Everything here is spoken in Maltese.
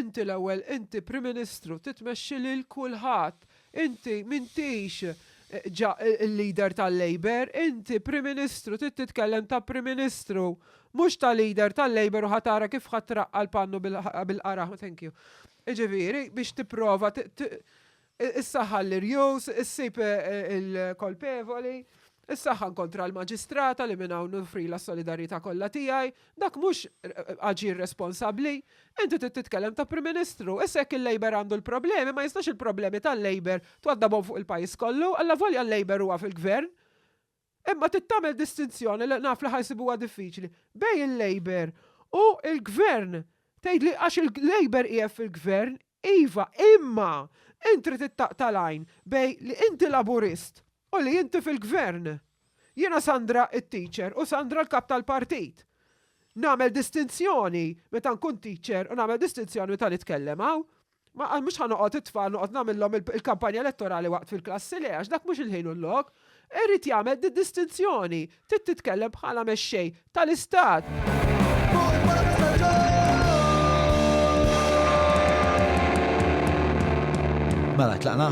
Inti l-ewwel inti Prim Ministru titmexxi lil kulħadd. Inti m'intix ġa il-leader tal-Labour, inti Prim Ministru trid titkellem ta' Prim Ministru, mhux ta' leader tal-Labour u ħa tara kif ħa traqqa' l-pannu bil-qara, thank you. Jiġifieri biex tipprova issaħħan l-irjus, issib il-kolpevoli, issaħħan kontra l-maġistrata li minn hawn nofrilha s-solidarjetà kollha tiegħi, dak mhux aġir responsabbli. Inti trid titkellem ta' Prim Ministru. Issa jekk il-Labour għandu l-problemi, ma jistax il-problemi tal-Labour twaddabhom fuq il-pajjiż kollu, allavolja l-Labour huwa fil-Gvern. Imma trid tagħmel distinzjoni li naf li ħa jsibuha diffiċli bejn il-Labour u l-Gvern. Tgħidli għax il-Labour qiegħed fil-Gvern, iva, imma int trid ittaqta' l-għajn bejn li inti Laburist u li inti fil-Gvern. Jiena Sandra t-teacher u Sandra l-kap tal-partit. Nagħmel distinzjoni meta nkun teacher u nagħmel distinzjoni meta nitkellem hawn. Ma mhux ħa noqgħod it-tfal noqgħod nagħmilhom il-kampanja elettorali waqt fil-klassi le għax dak mhux il-ħin u l-lok. Irid jagħmel di-distinzjoni. Trid titkellem bħala mexxej tal-istat. Mela, tlaqna?